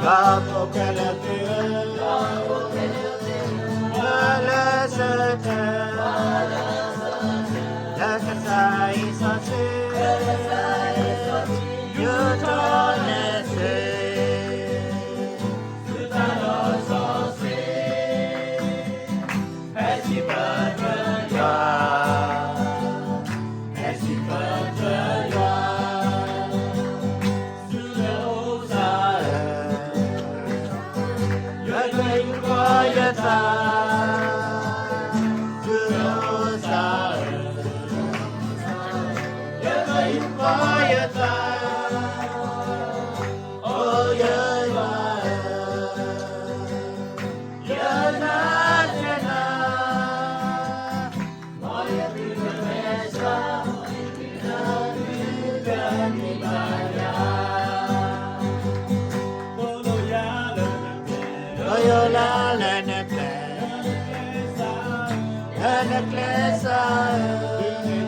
အဖိခဲလၢာ်သ့ၣ်ဧၢ, ပှၤလၢစၢၤတၢ်, လၢကစၢ်ယ့ၣ်ၡူးခရံာ်, ယူာ်ထီၣ်န့ၢ်စ့ၢ် သုတၢ်လီၤစီဆှံ, ဟဲစံးပတြၢၤယွၤ, ဟဲစံးပတြၢၤယွၤ သုတၢ်အိၣ်သးဧၢ, ယွၤကယူးယီၣ်ယသး, သုတၢ်အိၣ်သးဧၢ, ယွၤကယူးယီၣ်ယသး, အိၣ်ယွၤဧၢ, ယနာ်သ့နၤ မ်ယက့ၤတၢ်မဲာ်ဆှး, မ်ယက့ၤတၢ်မဲာ်ဆှး, သိၣ်လိယၤလၢနကျဲ, သိၣ်လိယၤလၢနကျဲ, လၢနကျဲစၢ်ဧၢ,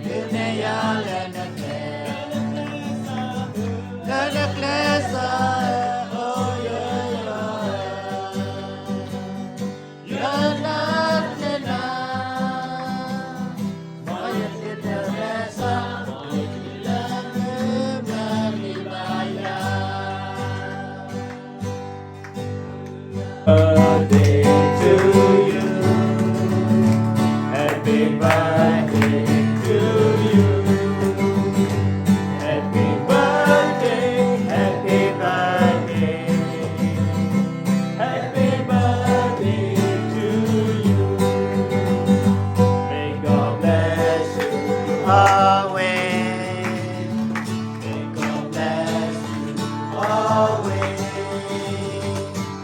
ဒုးနဲၣ်ယၤလၢနကျဲ, လၢနကျဲစၢ်ဧၢ, အိၣ်ယွၤဧၢ ယနာ်သ့နၤ, မ်ယက့ၤတၢ်မဲာ်ဆှး, မ်ယက့ၤတၢ်မဲာ်ဆှး, ဘၣ်နံၤဘၣ်ယၤ. Birthday to you. Happy birthday to you. Happy birthday, happy birthday, happy birthday to you. May God bless you always. May God bless you always.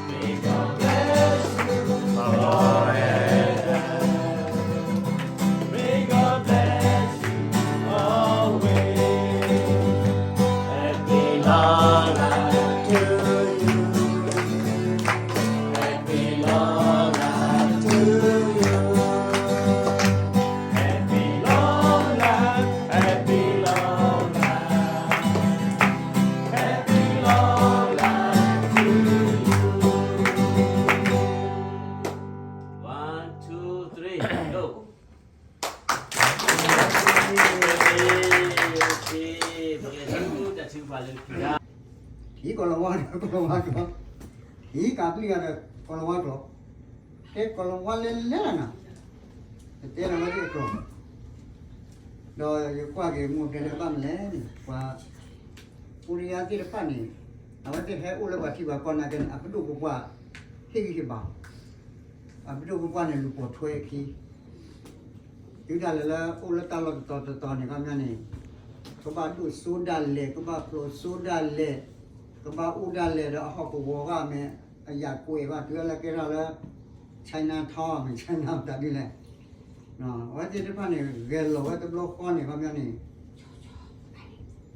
May God bless you forever. May God bless you always. Happy long life to you. Happy long life to you. Happy long life, happy long life, happy long life to you. One, two, three, go. ထံကီၢ်လီၤဝါဒီးကီၢ်လီၤဝါကျိာ်, ထံကီၢ်ပျံၤဂၤဒီးကီၢ်လီၤဝါကျိာ်, တဲကီၢ်လီၤဝါလဲၤလဲၤလီၤနၤ, တတဲလီၤဝဲသ့ၣ်အကျိာ်, ဒီးယကွၢ်က့ၤမိၢ်တဲလၢဘၣ်မနုၤလဲၣ်န့ၣ် ပှၤ ပူရံယါသ့ၣ်တဖၣ်န့ၣ် အဝဲသ့ၣ်ဟဲအိၣ်လၢပှၤထံပှၤကီၢ်နာ်က့န့ၣ် အပဒိၣ်ပပှၢ် ဟ့ၣ်ဂံၢ်ဟ့ၣ်ဘါ, အပဒိၣ်ပပှၢ်န့ၣ် လူၤပိာ်ထွဲအခံ, တုၤဒၣ်လဲာ်လၢအိၣ်လၢတၢ်လီၢ်တတီၤတတီၤန့ၣ် ခီပညီန့ၣ် ကဘၣ်ဒိၣ်စိဒၣ်လဲာ်, ကဘၣ်ဖျိးစိဒၣ်လဲာ်, ကဘၣ်အိၣ်ဒၣ်လဲာ်ဒီးအဟီၣ်ကဝီၤဂၤမ့ၢ်အယၣ်ကွဲးဘၣ် တုၤလၢကဲထီၣ်လၢ Chinatown မ့ၢ် China တၢ်ဒ်လဲၣ် အဝဲသ့ၣ်တဖၣ်န့ၣ် ဂဲၤလီၤဝဲတဘျီဃီန့ၣ် ခီပညီန့ၣ်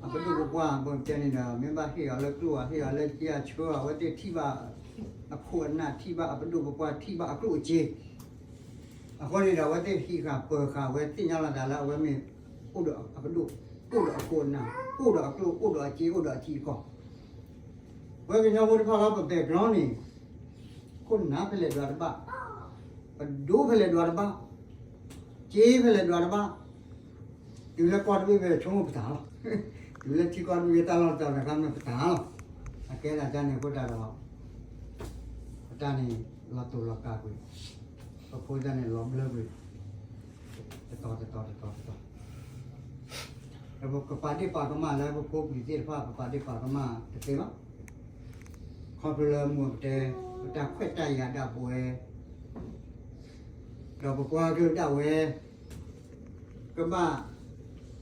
အပဒိၣ်ပပှၢ် ပတဲန့ၣ်ဒီး မ့ၢ်ဘၣ်ဟ့ၣ်အီၤလၢကျိၣ် ဟ့ၣ်အီၤလၢက့အဆၢ အဝဲသ့ၣ်ထံၣ်ဘၣ်အခိၣ်အနၢ် ထံၣ်ဘၣ်အပဒိၣ်ပပှၢ် ထံၣ်ဘၣ်အကျိၣ်အစ့, အဃိန့ၣ်ဒီး အဝဲသ့ၣ်ဟံးဃာ်ပၢၤဃာ်ဝဲ သ့ၣ်ညါလီၤသးလၢအဝဲမ့ၢ် အိၣ်ဒီးအပဒိၣ် အိၣ်ဒီးအခိၣ်အနၢ် အိၣ်ဒီးအကျိၣ် အိၣ်ဒီးအစ့ အိၣ်ဒီးအထံအကီၢ် ပဝဲကညီဖိတဖၣ်လၢပ background န့ၣ် ခိၣ်နၢ်ဖဲလဲၣ်ဒွးတဘၣ်, ပဒိၣ်ဖဲလဲၣ်ဒွးတဘၣ်, စ့ဖဲလဲၣ်ဒွးတဘၣ်, တုၤလၢကီၢ်တဘ့ၣ်ဖဲလဲၣ်ဆိကမိၣ်ပတၢ်လီၤ, တုၤလၢထံကီၢ်တဘ့ၣ်ဖဲတၢ်လီၢ်တတီၤန့ၣ် ခီမ့ၢ်ပတၢ်လီၤ, အကဲဒၣ်တၢ်န့ၣ်အဃိတၢ်ဒီး ပတၢ်န့ၣ် လီၤတိာ်လီၤကးကွံာ်, ပဖိသၣ်န့ၣ်လီၤဘျၢကွံာ် တတီၤတတီၤတတီၤတတီၤ ဒီးပကပာ်ဒ့ၣ်ပာ်ကမၣ်လၢပဖိပလံၤသ့ၣ်တဖၣ် ပပာ်ဒ့ၣ်ပာ်ကမၣ်တသ့ဘၣ်. ခီဖျိလၢမိၢ်ပတဲ ပတၢ်ခွဲးတၢ်ယာ်ဒၣ်ပဝဲ ဒီးပပှၤကလုာ်ဒၣ်ဝဲ ကဘၣ်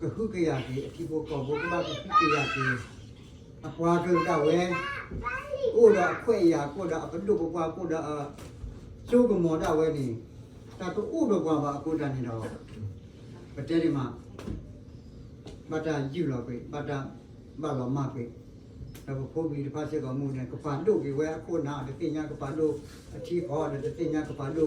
ကဟုကယာ်က့ၤ အထံဖိကီၢ်ဖိ ကဘၣ်ကဟုကယာ်က့ၤ အပှၤကလုာ်ဒၣ်ဝဲ ကအိၣ်ဒီးအခွဲးအယာ် ကအိၣ်ဒီးအပဒိၣ်ပပှၢ် ကအိၣ်ဒီးအစိကမီၤဒၣ်ဝဲန့ၣ် တၢ်တအိၣ်ဒီးပှၤဘၣ်အဃိတၢ်န့ၣ်ဒီး ပတဲဒ်မး ဘၣ်တၢ်ယုၢ်လီၤကွံာ် ဘၣ်တၢ်ဘၣ်လီၤမၢ်ကွံာ် ဒီးပဖိပလံၤတဖၣ်စ့ၢ်ကီးမ့ၢ်န့ၣ် ကပာ်ဒိၣ်က့ၤဝဲအခိၣ်နၢ် တသ့ၣ်ညါကပာ်ဒိၣ်အထံအကီၢ် ဒီးတသ့ၣ်ညါကပာ်ဒိၣ်